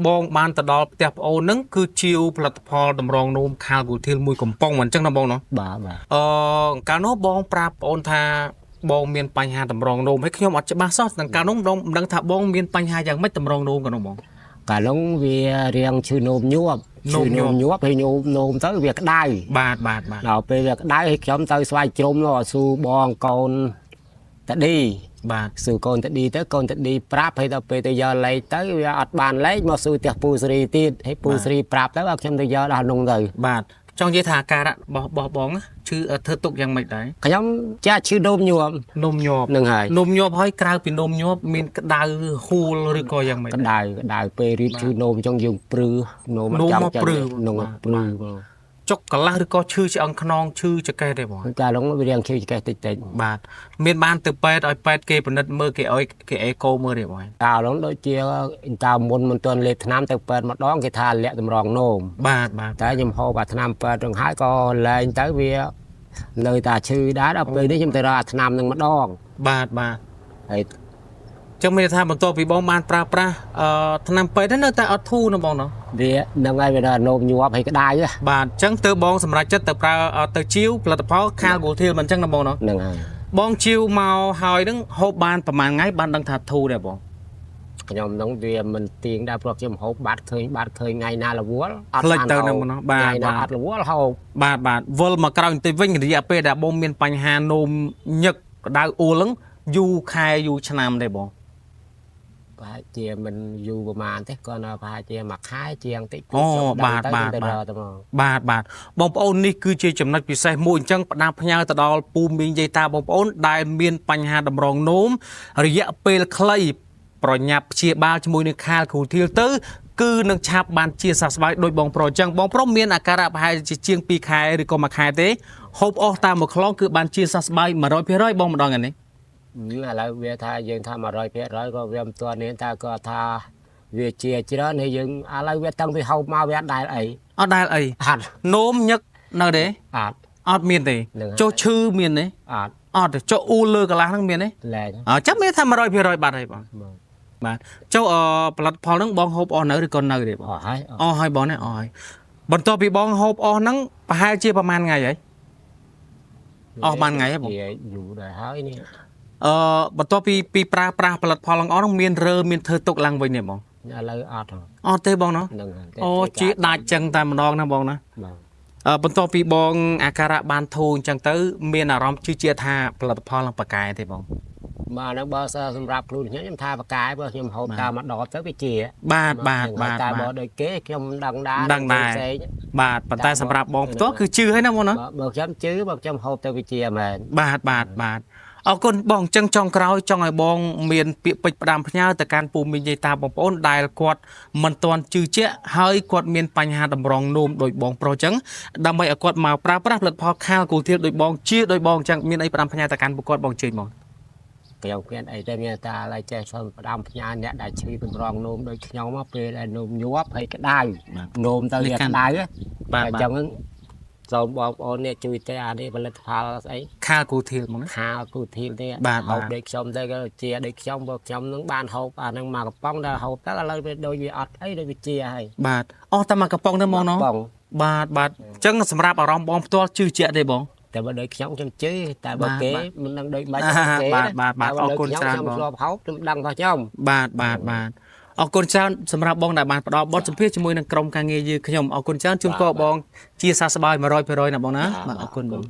បងបានទៅដល់ផ្ទះប្អូនហ្នឹងគឺជាវផលិតផលតម្រងនោមខាល់គូធីលមួយកំប៉ុងមិនអញ្ចឹងណាបងណោះ បាទបាទ អឺកាលនោះបងប្រាប់ប្អូនថាបងមានបញ្ហាតម្រងនោមហើយខ្ញុំអត់ច្បាស់សោះទាំងកាលនោះបងមិនដឹងថាបងមានបញ្ហាយ៉ាងម៉េចតម្រងនោមកាលនោះបង កាលនោះវារៀងឈឺនោមញាប់ នោមញាប់ ឈឺញាប់ហើយនោមនោមទៅវាក្តៅ បាទបាទបាទ ដល់ពេលវាក្តៅហើយខ្ញុំទៅស្វាយជ្រុំនោះស៊ូបងកូនតាឌី បាទ ស៊ូកូនតាឌីទៅកូនតាឌីប្រាប់ហើយដល់ពេលទៅយកលេខទៅវាអត់បានលេខមកស៊ូផ្ទះពូសេរីទៀតហើយពូសេរីប្រាប់ទៅឲ្យខ្ញុំទៅយកដល់នោះទៅ បាទចង់និយាយថាអាការៈរបស់របស់បងណាឈឺធ្វើទុកយ៉ាងម៉េចដែរ ខ្ញុំចាក់ឈឺនោមញាប់ នោមញាប់ នឹងហើយ នោមញាប់ហើយក្រៅពីនោមញាប់មានក្តៅហួលឬក៏យ៉ាងម៉េច ក្តៅក្តៅពេលរៀបឈឺនោមអញ្ចឹងយើងព្រឺនោម នោម អត់ មកព្រឺ នោម បាទ ព្រឺមក ចុកកន្លះឬក៏ឈឺឆ្អឹងខ្នងឈឺចង្កេះទេបង កាលនោះវារៀងឈឺចង្កេះតិចតិច បាទមានបានទៅពេទ្យឲ្យពេទ្យគេពិនិត្យមើលគេឲ្យគេអេកូមើលទេបង កាលនោះដូចជាតើមុនមិនទាន់លេបថ្នាំទៅពេទ្យម្ដងគេថាលាក់តម្រងនោម បាទបាទ តែខ្ញុំហូបអាថ្នាំពេទ្យនឹងហើយក៏លែងទៅវានៅតែឈឺដែរដល់ពេលនេះខ្ញុំទៅរកអាថ្នាំនឹងម្ដង បាទបាទ ហើយ ចឹងមានន័យថាបន្ទាប់ពីបងបានប្រើប្រាស់អឺថ្នាំពេទ្យហ្នឹងនៅតែអត់ធូរណាបងណោះ វានឹងហើយវាដល់នោមញាប់ហើយក្តៅហ៎ បាទចឹងទើបបងសម្រេចចិត្តទៅប្រើទៅជាវផលិតផលខាលហ្គូលធីលមិនចឹងណាបងណោះ ហ្នឹងហើយ បងជាវមកហើយហ្នឹងហូបបានប្រហែលថ្ងៃបានដឹងថាធូរដែរបង ខ្ញុំនឹងវាមិនទៀងដែរព្រោះខ្ញុំហូបបាត់ឃើញបាត់ឃើញថ្ងៃណារវល់អត់ ផ្លេចទៅ បាន ណាបងណោះបាទ ថ្ងៃណា បាទ អត់រវល់ហូប បាទបាទវិលមកក្រោយបន្តិចវិញរយៈពេលដែលបងមានបញ្ហានោមញឹកក្តៅអួលហ្នឹងយូរខែយូរឆ្នាំទេបង ប្រហែលជាមិនយូរប្រហែលទេគាត់នៅប្រហែលជាមួយខែជាងតិច អូ ខ្ញុំ បាទ ដឹង បាទបាទ ទៅរកទៅមក បាទបាទបងប្អូននេះគឺជាចំណុចពិសេសមួយអញ្ចឹងផ្ដាំផ្ញើទៅដល់ពូមីងយាយតាបងប្អូនដែលមានបញ្ហាតម្រងនោមរយៈពេលខ្លីប្រញាប់ព្យាបាលជាមួយនឹងខាលគ្រូធីលទៅគឺនឹងឆាប់បានជាសះស្បើយដោយបងប្រុសអញ្ចឹងបងប្រុសមានអាការៈប្រហែលជាជាង2ខែឬក៏1ខែទេហូបអស់តាមមួយខ្លងគឺបានជាសះស្បើយ100%បងម្ដងហ្នឹង ឥឡូវវាថាយើងថា100%ក៏វាមិនទាន់នេះតែគាត់ថាវាជាច្រើនហើយយើងឥឡូវវាតាំងពីហូបមកវាអត់ដែលអី អត់ដែលអី អត់ នោមញឹកនៅទេ អត់ អត់មានទេ ហ្នឹងហើយ ចុះឈឺមានទេ អត់ អត់ទេចុះអ៊ូលលើកន្លះហ្នឹងមានទេ លែង អើចាំមានថា100%បាត់ហើយបង មក បាទចុះអឺផលិតផលហ្នឹងបងហូបអស់នៅឬក៏នៅទេបង អស់ហើយអស់ អស់ហើយបងណាអស់ហើយបន្ទាប់ពីបងហូបអស់ហ្នឹងប្រហែលជាប្រហែលថ្ងៃហើយ អស់បានថ្ងៃហើយបង ជាយូរដែរហើយនេះ អឺបន្ទាប់ពីប្រើប្រាស់ផលិតផលហ្នឹងអស់ហ្នឹងមានរើមានធ្វើទុកឡើងវិញទេបង ឥឡូវអត់ហ៎ អត់ទេបងណោះ ហ្នឹងហើយ អូជាដាច់ចឹងតែម្ដងណាបងណា បាទ អឺបន្ទាប់ពីបងអាការៈបានធូរអញ្ចឹងទៅមានអារម្មណ៍ជឿជាក់ថាផលិតផលនឹងប៉ាកែទេបង បាទហ្នឹងបើសិនសម្រាប់ខ្លួនខ្ញុំខ្ញុំថាបកាយបើខ្ញុំហូបតាមមកដបទៅវាជា បាទបាទបាទ តែ បាទ បើដូចគេខ្ញុំមិនដឹងដែរ ដឹងដែរ ផ្សេង បាទប៉ុន្តែសម្រាប់បងផ្ទាល់គឺជឿហើយណាបងណា បើខ្ញុំជឿបើខ្ញុំហូបទៅវាជាមែន បាទបាទបាទអរគុណបងអញ្ចឹងចុងក្រោយចង់ឲ្យបងមានពាក្យពេចន៍ផ្ដាំផ្ញើទៅកាន់ពូមីងយាយតាបងប្អូនដែលគាត់មិនទាន់ជឿជាក់ហើយគាត់មានបញ្ហាតម្រងនោមដោយបងប្រុសអញ្ចឹងដើម្បីឲ្យគាត់មកប្រើប្រាស់ផលិតផលខាលគូធៀបដោយបងជាដោយបងអញ្ចឹងមានអីផ្ដាំផ្ញើទៅកាន់ពួកគាត់បងជើញបង ខ្ញុំគ្មានអីទេមានតែឥឡូវចេះសូមផ្ដាំផ្ញើអ្នកដែលឈឺតម្រងនោមដូចខ្ញុំមកពេលដែលនោមញាប់ហើយក្តៅនោមទៅវាក្តៅ បាទបាទ អញ្ចឹងសូមបងប្អូនអ្នកជួយទេអានេះផលិតផលស្អី ខាលគូធៀបហ្មងណា ខាលគូធីលទេ បាទ ហូបដូចខ្ញុំទៅក៏ជាដូចខ្ញុំបើខ្ញុំនឹងបានហូបអានឹងមកកំប៉ុងដល់ហូបទៅឥឡូវវាដូចវាអត់អីដូចវាជាហើយ បាទអស់តែមកកំប៉ុងទេហ្មងណោះ បង បាទបាទអញ្ចឹងសម្រាប់អារម្មណ៍បងផ្ទាល់ជឿជាក់ទេបង តែបើដូចខ្ញុំខ្ញុំជឿតែបើ បាទ គេ បាទ មិនដឹងដូចម៉េច អា គេ បាទបាទបាទ តែ អរគុណ ដូច ច្រើនបង ខ្ញុំធ្លាប់ហូបខ្ញុំដឹងថាខ្ញុំ បាទបាទបាទអរគុណច្រើនសម្រាប់បងដែលបានផ្ដល់បទសម្ភាសន៍ជាមួយនឹងក្រុមការងារយើងខ្ញុំអរគុណច្រើនជូនពរបងជាសះស្បើយ100%ណាបងណាបាទអរគុណបង